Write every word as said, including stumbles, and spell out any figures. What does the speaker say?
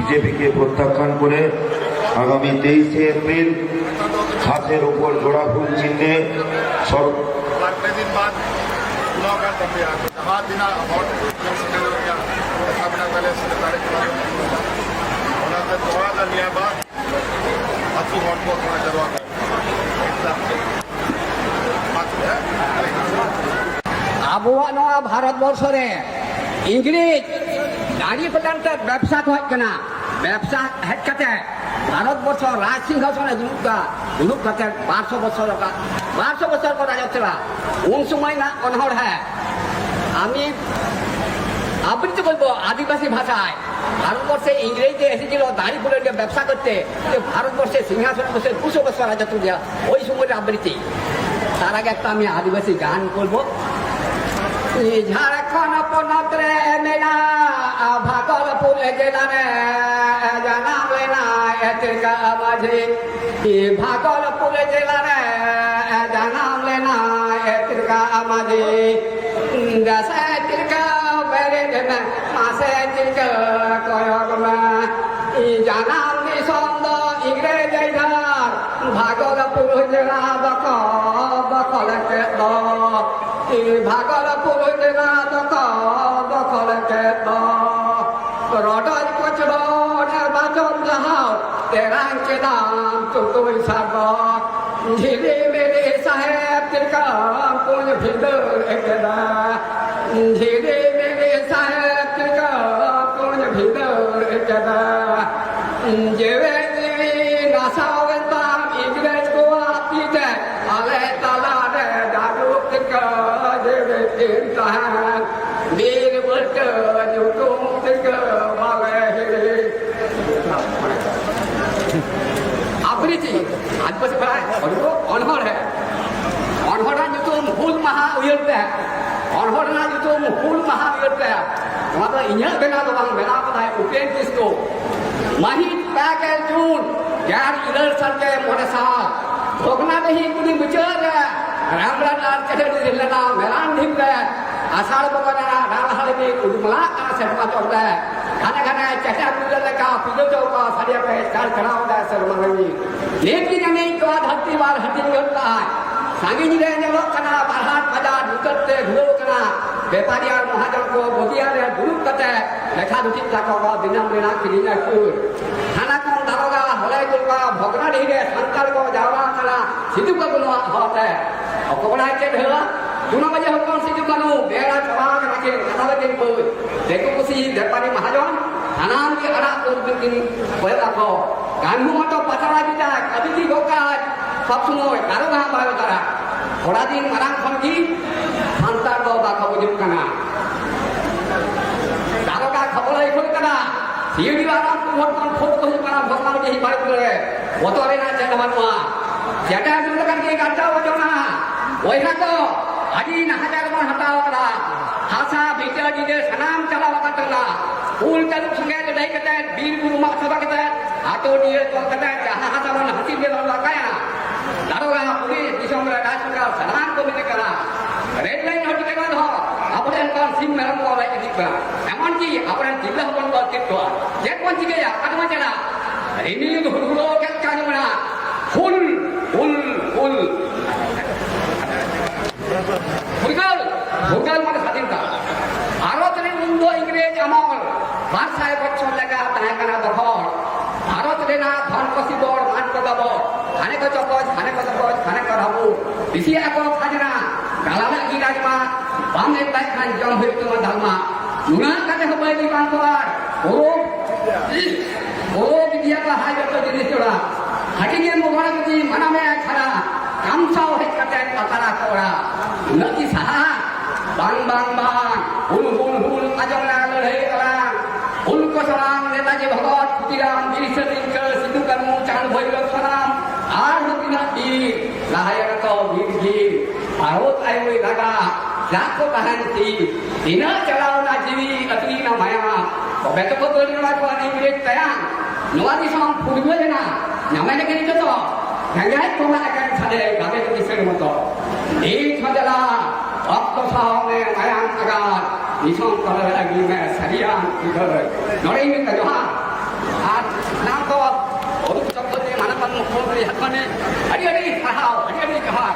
বিজেপিকে প্রত্যাখ্যান করে আগামী তেইশে এপ্রিল ঘাসের উপর জোড়া ফুল চিহ্নে সর্ব বারো দিন বাদ পুনর্বার ᱫᱟᱵᱮᱭᱟ ᱡᱟᱦᱟᱸ ᱛᱤᱱᱟᱹᱜ ᱦᱚᱲ ᱥᱮᱴᱮᱨ ᱞᱮᱱᱟ, ᱥᱟᱵ ᱱᱟ ᱛᱟᱞᱮ ᱥᱮ ᱫᱟᱲᱮ ᱠᱟᱱᱟ᱾ ᱚᱱᱟᱛᱮ ᱛᱚᱣᱟ ᱫᱟ ᱱᱤᱭᱟ ᱵᱟᱫ ᱟᱹᱛᱩ ᱦᱚᱲ ᱠᱚ ᱛᱷᱚᱲᱟ ᱡᱟᱨᱣᱟ ᱠᱟᱱᱟ᱾ ᱟᱵᱚᱣᱟᱜ ᱱᱚᱣᱟ ᱵᱷᱟᱨᱚᱛ ᱵᱚᱨᱥᱚ ᱨᱮ ᱤᱝᱨᱮᱡᱽ ᱫᱟᱲᱮ ᱯᱟᱞᱟᱱ ᱛᱮ ᱵᱮᱵᱽᱥᱟ ᱠᱚ ᱦᱮᱡ ᱠᱟᱱᱟ᱾ ᱵᱮᱵᱽᱥᱟ ᱦᱮᱡ ᱠᱟᱛᱮ ᱵᱷᱟᱨᱚᱛ ᱵᱚᱨᱥᱚ ᱨᱟᱡᱽ ᱥᱤᱝᱦᱟᱥᱚᱱ ᱮ ᱫᱩᱲᱩᱵ ᱠᱟᱜᱼᱟ᱾ ᱫᱩᱲᱩᱵ ᱠᱟᱛᱮ ᱵᱟᱨᱥᱚ ᱵᱚᱪᱷᱚᱨ ᱟᱠᱟᱫ, ᱵᱟᱨᱥᱚ ᱵᱚᱪᱷᱚᱨ ᱠᱚ ᱨᱟᱡᱽ ᱠᱮᱫᱟ᱾ ᱩᱱ ᱥᱚᱢᱚᱭ ᱨᱮᱱᱟᱜ ᱚᱱᱚᱬᱦᱮ আমি আবৃত্তি করবো আদিবাসী ভাষায়। ভারতবর্ষে ইংরেজদের এসেছিল দাড়ি ফুলের ব্যবসা করতে, যে ভারতবর্ষে সিংহাসন বসে দুশো বছর রাজত্ব দেওয়া, ওই সময়ের আবৃত্তি। তার আগে একটা আমি আদিবাসী গান করবো। ঝাড়খণ্ড পনতরে মেলা ভাগলপুর জেলারে জানাম লেনা এতিকা মাঝে। ভাগলপুর জেলারে জানাম লেনা এতিকা মাঝে। ᱫᱟᱸᱥᱟᱭ ᱪᱮᱫ ᱞᱮᱠᱟ ᱵᱮᱨᱮᱫ ᱢᱮ, ᱢᱟᱥᱮ ᱪᱮᱫ ᱞᱮᱠᱟ ᱠᱚᱭᱚᱜ ᱢᱮ᱾ ᱤᱧ ᱡᱟᱱᱟᱢ ᱫᱤᱥᱚᱢ ᱫᱚ ᱤᱝᱨᱮᱡᱽ ᱰᱟᱦᱟᱨ, ᱵᱷᱟᱜᱚᱞᱯᱩᱨ ᱡᱮᱞᱟ ᱫᱚᱠᱚ ᱫᱚᱠᱷᱚᱞ ᱠᱮᱫ ᱫᱚ᱾ ᱤᱧ ᱵᱷᱟᱜᱚᱞᱯᱩᱨ ᱡᱮᱞᱟ ᱫᱚᱠᱚ ᱫᱚᱠᱷᱚᱞ ᱠᱮᱫ ᱫᱚ᱾ ᱨᱚᱰᱚᱡ ᱠᱚᱪᱞᱚᱱ ᱵᱟᱪᱚᱱ ᱡᱟᱦᱟᱣ, ᱛᱮᱨᱟᱝ ᱠᱮᱫᱟᱢ ᱛᱩᱠᱩᱭ ᱥᱟᱵᱚ᱾ ᱡᱷᱤᱞᱤᱢᱤᱞᱤ ᱥᱟᱦᱮᱵ ᱛᱤᱞᱠᱟᱹ ᱠᱩᱧ ᱵᱷᱤᱸᱫᱟᱹᱲ ᱠᱮᱫᱟ᱾ ᱡᱷᱤᱞᱤᱢᱤᱞᱤ ᱥᱟᱦᱮᱵ ᱛᱤᱞᱠᱟᱹ ᱠᱩᱧ ᱵᱷᱤᱸᱫᱟᱹᱲ ᱠᱮᱫᱟ᱾ ᱡᱮᱣᱮᱫ ᱡᱤᱣᱤ ᱱᱟᱥᱟᱣᱮᱱ ᱛᱟᱢ ᱤᱝᱨᱮᱡᱽ ᱠᱚᱣᱟᱜ ᱛᱤ ᱛᱮ, ᱟᱞᱮ ᱛᱟᱞᱟᱨᱮ ᱡᱟᱹᱨᱩᱵ ᱛᱤᱞᱠᱟᱹ ᱡᱮᱣᱮᱫ ᱠᱤᱱ ᱛᱟᱦᱮᱸᱱ᱾ ᱵᱤᱨ ᱵᱟᱹᱴᱟᱹ ᱧᱩᱛᱩᱢ ᱛᱤᱞᱠᱟᱹ ᱵᱟᱞᱮ ᱦᱤᱲᱤᱧ᱾ ᱟᱵᱨᱤᱛᱤ, ᱟᱹᱫᱤᱵᱟᱹᱥᱤ ᱯᱟᱲᱟ ᱚᱱᱚᱬᱦᱮ᱾ ᱚᱱᱚᱬᱦᱮ ᱧᱩᱛᱩᱢ ᱦᱩᱞ ᱢᱟᱦᱟ ᱩᱭᱦᱟᱹᱨ ᱛᱮ, ᱚᱱᱚᱬᱦᱮ ᱧᱩᱛᱩᱢ ᱦᱩᱞ ᱢᱟᱦᱟ ᱩᱭᱦᱟᱹᱨ ᱛᱮ, ᱱᱚᱣᱟ ᱫᱚ ᱤᱧᱟᱹᱜ ᱵᱮᱱᱟᱣ ᱫᱚ ᱵᱟᱝ, ᱵᱮᱱᱟᱣ ᱠᱟᱫᱟᱭ ᱩᱯᱮᱱ ᱠᱤᱥᱠᱩ᱾ ᱢᱟᱹᱦᱤᱛ ᱯᱮ ᱜᱮᱞ ᱡᱩᱱ ᱜᱮᱞ ᱤᱨᱟᱹᱞ ᱥᱟᱞ ᱜᱮ ᱢᱚᱬᱮ ᱥᱟᱞ ᱵᱷᱚᱜᱽᱱᱟᱰᱤᱦᱤ ᱠᱩᱞᱦᱤ ᱢᱩᱪᱟᱹᱫ ᱨᱮ ᱨᱟᱢᱲᱟᱴ ᱟᱨ ᱪᱟᱹᱰᱟᱹᱲᱤ ᱨᱤᱞᱟᱹᱱᱟ ᱢᱮᱞᱟᱱ ᱰᱷᱤᱯ ᱨᱮ ᱟᱥᱟᱲ ᱵᱚᱸᱜᱟ ᱨᱮᱱᱟᱜ ᱨᱟᱱᱦᱟᱲᱤ ᱩᱰᱩᱠ ᱞᱟᱜ ᱠᱟᱱᱟ ᱥᱮᱨᱢᱟ ᱪᱚᱴ ᱨᱮ᱾ ᱜᱷᱟᱱᱮ ᱜᱷᱟᱱᱮ ᱪᱮᱴᱮ ᱯᱩᱡᱟᱹ ᱞᱮᱠᱟ ᱯᱩᱡᱟᱹ ᱪᱚᱣ ᱠᱚ ᱥᱟᱰᱮ ᱯᱮ ᱪᱟᱞ ᱪᱟᱞᱟᱣ ᱫᱟᱭ ᱥᱮᱨᱢᱟ ᱨᱮ᱾ ᱱᱤᱛ ᱜᱮ ᱧᱟᱢᱤᱧ ᱠᱚᱣᱟ ᱫᱷᱟᱹᱨᱛᱤ ᱵᱟᱨ ᱦᱟᱹᱴᱤᱧ ᱜᱚᱫ ᱠᱟᱜᱼᱟᱭ᱾ ᱥᱟᱺᱜᱤᱧ ᱨᱮ ᱧᱮᱞᱚᱜ ᱠᱟᱱᱟ ᱵᱟᱨᱦᱟᱴ ᱵᱟᱡᱟᱨ ᱧᱩᱛᱟᱹᱛ ᱛᱮ ᱫᱷᱩᱨᱟᱹᱣ ᱠᱟᱱᱟ᱾ ᱵᱮᱯᱟᱨᱤ ᱟᱨ ᱢᱚᱦᱟᱡᱚᱱ ᱠᱚ ᱵᱚᱜᱤᱭᱟ ᱨᱮ ᱫᱩᱲᱩᱵ ᱠᱟᱛᱮ ᱞᱮᱠᱷᱟ ᱞᱩᱴᱤᱡ ᱛᱟᱠᱚ ᱠᱚ ᱫᱤᱱᱟᱹᱢ ᱨᱮᱱᱟᱜ ᱠᱤᱨᱤᱧ ᱟᱹᱠᱷᱨᱤᱧ᱾ ᱛᱷᱟᱱᱟ ᱠᱷᱚᱱ ᱫᱟᱨᱚᱜᱟ ᱦᱚᱞᱟᱭ ᱫᱩᱨᱜᱟ ᱵᱷᱚᱜᱽᱱᱟᱰᱤᱦᱤ ᱨᱮ ᱥᱟᱱᱛᱟᱲ ᱠᱚ ᱡᱟᱣᱨᱟ ᱟᱠᱟᱱᱟ ᱥᱤᱫᱩ ᱠᱟᱹᱱᱩᱣᱟᱜ ᱦᱚᱨᱛᱮ᱾ ᱚᱠᱚᱭ ᱪᱮᱫ ᱦᱮᱞᱟ? ᱡᱩᱱᱟ ᱵᱟᱡᱮ ᱦᱚᱯᱚᱱ ᱥᱤᱫᱩ ᱠᱟᱹᱱᱩ ᱵᱮᱲᱟ ᱪᱟᱞᱟᱣ ᱠᱟᱱᱟ ᱠᱤᱱ ᱠᱟᱛᱷᱟ ᱫᱚ ᱠᱤᱱ ᱵᱟᱹᱭ᱾ ᱫᱤᱠᱩ ᱯᱩᱥᱤ ᱵᱮᱯᱟᱨᱤ ᱢᱟᱦᱟᱡᱚᱱ ᱥᱟᱱᱟᱢ ᱜᱮ ᱟᱲᱟᱜ ᱠᱚ ᱠᱤᱱ ᱠᱚᱭᱚᱜ ᱟᱠᱚ᱾ ᱠᱟᱹᱱᱦᱩ ᱢᱟᱛᱚ ᱯᱟᱛᱲᱟ ᱜᱮ ᱛᱟᱭ, ᱠᱟᱹᱢᱤ ᱜᱮ ᱜᱚᱜ ᱠᱟᱜᱼᱟᱭ, ᱥᱚᱵ ᱥᱚᱢᱚᱭ ᱠᱟᱨᱚ ᱵᱟᱝ ᱵᱟᱭ ᱚᱛᱟᱨᱟ᱾ ᱛᱷᱚᱲᱟ ᱫᱤᱱ ᱢᱟᱲᱟᱝ ᱠᱷᱚᱱ ᱜᱮ ᱥᱟᱱᱛᱟᱲ ᱫᱚ ᱵᱟᱠᱚ ᱵᱩᱡᱩᱜ ᱠᱟᱱᱟ᱾ ᱫᱟᱨᱚᱜᱟ ᱠᱷᱚᱵᱚᱨ ᱟᱹᱭᱠᱟᱹᱣ ᱠᱟᱱᱟ, ᱥᱤᱭᱟᱹᱲᱤ ᱟᱨᱟᱢ ᱠᱚ ᱦᱚᱲ ᱠᱷᱚᱱ ᱠᱷᱚᱵᱚᱨ ᱦᱩᱭᱩᱜ ᱠᱟᱱᱟ, ᱵᱷᱚᱜᱽᱱᱟᱰᱤᱦᱤ ᱵᱟᱲᱮ ᱠᱚᱨᱮ ᱵᱚᱛᱚᱨ ᱨᱮᱱᱟᱜ ᱪᱮᱫ ᱦᱚᱸ ᱵᱟᱹᱱᱩᱜᱼᱟ᱾ ᱡᱮᱴᱟ ᱟᱹᱜᱩ ᱞᱮᱠᱟᱱ ᱜᱮ ᱜᱟᱱᱴᱟ ᱳᱡᱚᱱᱟ᱾ ᱵᱚᱭᱦᱟ ᱠᱚ, ᱟᱹᱰᱤ ᱱᱟᱦᱟᱪᱟᱨ ᱵᱚᱱ ᱦᱟᱛᱟᱣ ᱠᱟᱫᱟ᱾ ᱦᱟᱥᱟ ᱵᱷᱤᱴᱟᱹ ᱰᱤᱸᱰᱟᱹ ᱥᱟᱱᱟᱢ ᱪᱟᱞᱟᱣ ᱟᱠᱟᱱ ᱛᱟᱵᱚᱱᱟ᱾ ᱩᱞ ᱛᱟᱹᱨᱩᱵ ᱥᱚᱸᱜᱮ ᱞᱟᱹᱲᱦᱟᱹᱭ ᱠᱟᱛᱮ, ᱵᱤᱨ ᱵᱩᱨᱩ ᱢᱟᱜ ᱥᱟᱯᱷᱟ ᱠᱟᱛᱮ, ᱟᱛᱳ ᱱᱤᱭᱟᱹ ᱛᱚᱞ ᱠᱟᱛᱮ ᱡᱟᱦᱟᱸ ᱦᱟᱥᱟ ᱵᱚᱱ ᱦᱟᱹᱥᱤᱞ ᱞᱮᱫᱟ, ᱚᱱᱟ ᱠᱟᱭᱟ᱾ ᱫᱟᱨᱚᱜᱟ, ᱯᱩᱞᱤᱥ, ᱫᱤᱥᱚᱢ ᱨᱮ ᱨᱟᱡᱽ ᱥᱚᱨᱠᱟᱨ ᱥᱟᱱᱟᱢ ᱠᱚ ᱢᱮᱱ ᱠᱟᱱᱟ᱾ ᱨᱮᱞ ᱞᱟᱭᱤᱱ ᱦᱚᱸ ᱴᱷᱤᱠᱟᱹ ᱵᱟᱝ ᱫᱚᱦᱚ, ᱟᱵᱚᱨᱮᱱ ᱠᱚ ᱥᱤᱢ ᱢᱮᱨᱚᱢ ᱠᱚ ᱨᱮᱡ ᱤᱫᱤᱜ ᱠᱟᱱᱟ᱾ ᱮᱢᱚᱱ ᱠᱤ ᱟᱵᱚᱨᱮᱱ ᱛᱤᱨᱞᱟᱹ ᱦᱚᱯᱚᱱ ᱠᱚ ᱪᱮᱫ ᱠᱚᱣᱟ? ᱪᱮᱫ ᱵᱚᱱ ᱪᱤᱠᱟᱹᱭᱟ? ᱚᱠᱟ ᱛᱮᱵᱚᱱ ᱪᱟᱞᱟᱜᱼᱟ? ᱨᱤᱢᱤᱞ ᱦᱩᱲᱦᱩᱲᱟᱹᱣ ᱠᱮᱫ ᱠᱷᱟᱱ ᱢᱮᱱᱟ, "ᱦᱩᱞ, ᱦᱩᱞ, ᱦᱩᱞ!" ᱯᱷᱩᱨᱜᱟᱹᱞ, ᱯᱷᱩᱨᱜᱟᱹᱞ ᱢᱟᱱᱮ ᱥᱟᱫᱷᱤᱱᱛᱟ᱾ ᱵᱷᱟᱨᱚᱛ ᱨᱮ ᱩᱱ ᱫᱚ ᱤᱝᱨᱮᱡᱽ ᱟᱢᱚᱞ, ᱵᱟᱨ ᱥᱟᱭ ᱵᱚᱪᱷᱚᱨ ᱞᱮᱠᱟ ᱛᱟᱦᱮᱸ ᱠᱟᱱᱟ ᱫᱚᱠᱷᱚᱞ᱾ ᱵᱷᱟᱨᱚᱛ ᱨᱮᱱᱟᱜ ᱫᱷᱚᱱ ᱠᱚ ᱥᱤᱵᱚᱲ, ᱢᱟᱱ ᱠᱚ ᱜᱟᱵᱚᱲ, ᱦᱟᱱᱮ ᱠᱚ ᱪᱚᱠᱚᱡ, ᱦᱟᱱᱮ ᱠᱚ ᱪᱚᱠᱚᱡ, ᱦᱟᱱᱮ ᱠᱚ ᱨᱟᱹᱯᱩᱫ᱾ ᱵᱤᱥᱤᱭᱟᱜ ᱠᱚ ᱠᱷᱟᱡᱽᱱᱟ, ᱜᱟᱞᱟᱞᱟᱜ ᱜᱤᱨᱟᱡᱽ ᱢᱟ, ᱵᱟᱢ ᱮᱢ ᱫᱟᱲᱮᱭᱟᱜ ᱠᱷᱟᱱ ᱡᱚᱢ ᱦᱩᱭᱩᱜ ᱛᱟᱢᱟ ᱫᱟᱞᱢᱟ᱾ ᱱᱩᱱᱟᱹᱜ ᱠᱟᱛᱮ ᱦᱚᱸ ᱵᱟᱹᱭ ᱵᱟᱝ ᱠᱚ ᱟᱨ ᱯᱚᱨᱚᱵᱽ, ᱯᱚᱨᱚᱵᱽ ᱤᱫᱤᱭᱟ ᱠᱚ ᱦᱟᱭ ᱡᱚᱛᱚ ᱡᱤᱱᱤᱥ ᱡᱚᱲᱟ᱾ ᱦᱟᱹᱴᱤᱧ ᱮᱢ ᱜᱚᱲᱟ ᱡᱩᱫᱤ ᱢᱟᱱᱟᱢᱮ ᱠᱷᱟᱨᱟ, ᱠᱟᱢᱥᱟᱣ ᱦᱮᱡ ᱠᱟᱛᱮ ᱯᱟᱛᱟᱨᱟ ᱠᱚᱲᱟ᱾ ᱩᱱᱟᱹᱜ ᱠᱤ ᱥᱟᱦᱟ? ᱵᱟᱝ, ᱵᱟᱝ, ᱵᱟᱝ᱾ ᱦᱩᱞ, ᱦᱩᱞ, ᱦᱩᱞ, ᱟᱸᱡᱚᱢ ᱞᱮ ᱞᱟᱹᱲᱦᱟᱹᱭ ᱟᱞᱟᱝ᱾ ᱦᱩᱞ ᱠᱚ ᱥᱟᱞᱟᱝ ᱱᱮᱛᱟᱡᱤ ᱵᱷᱚᱜᱚᱛ ᱠᱷᱩᱫᱤᱨᱟᱢ, ᱵᱤᱨᱥᱟᱹ ᱛᱤᱞᱠᱟᱹ, ᱥᱤᱫᱩ ᱠᱟᱹᱱᱦᱩ, ᱪᱟᱸᱫᱽ ᱵᱷᱳᱭᱨᱚᱵ ᱥᱟᱱᱟᱢ᱾ ᱟᱨᱦᱚᱸ ᱛᱤᱱᱟᱹᱜ ᱵᱤᱨ ᱞᱟᱦᱟᱭᱮᱱᱟ ᱠᱚ ᱵᱤᱨ ᱵᱤᱨ᱾ ᱵᱷᱟᱨᱚᱛ ᱟᱭᱳᱭ ᱨᱟᱜᱟ, ᱨᱟᱜ ᱠᱚ ᱛᱟᱦᱮᱱ ᱛᱤ᱾ ᱛᱤᱱᱟᱹᱜ ᱪᱟᱞᱟᱣᱱᱟ ᱡᱤᱣᱤ, ᱟᱹᱛᱤᱭᱮᱱᱟ ᱢᱟᱭᱟ᱾ ᱛᱚᱵᱮ ᱛᱚᱠᱚ ᱫᱟᱹᱲ ᱱᱚᱣᱟ ᱠᱚ ᱤᱝᱨᱮᱡᱽ ᱛᱟᱭᱟᱝ᱾ ᱱᱚᱣᱟ ᱫᱤᱥᱚᱢ ᱯᱷᱩᱨᱜᱟᱹᱞ ᱮᱱᱟ, ᱧᱟᱢᱮ ᱞᱟᱹᱜᱤᱫ ᱱᱤᱛᱚᱜ ᱫᱚ᱾ ᱨᱮᱸᱜᱮᱡ ᱠᱚ ᱢᱟ ᱮᱠᱮᱱ ᱥᱟᱰᱮ, ᱜᱟᱵᱮ ᱠᱚ ᱠᱤᱥᱟᱹᱬ ᱢᱚᱛᱚ᱾ ᱱᱤᱛ ᱦᱚᱸ ᱡᱟᱞᱟ, ᱨᱚᱠᱛᱚ ᱥᱟᱶ ᱢᱮ ᱢᱟᱭᱟᱢ ᱟᱜᱟᱨ, ᱫᱤᱥᱚᱢ ᱛᱟᱞᱮ ᱟᱹᱜᱩᱭ ᱢᱮ ᱥᱟᱹᱨᱤᱭᱟᱱ ᱪᱤᱛᱟᱹᱨ᱾ ᱱᱚᱰᱮ ᱤᱧ ᱢᱮᱱᱫᱟ ᱡᱚᱦᱟᱨ᱾ ᱟᱨ ᱱᱟᱝ ᱫᱚ ᱚᱨᱩᱯ ᱪᱚᱠᱨᱚᱵᱚᱨᱛᱤ ᱢᱟᱱᱚᱛᱟᱱ ᱢᱩᱠᱷᱭᱚᱢᱚᱱᱛᱨᱤ ᱦᱟᱛᱢᱟᱱᱤ, ᱟᱹᱰᱤ ᱟᱹᱰᱤ ᱥᱟᱨᱦᱟᱣ, ᱟᱹᱰᱤ ᱟᱹᱰᱤ ᱡᱚᱦᱟᱨ᱾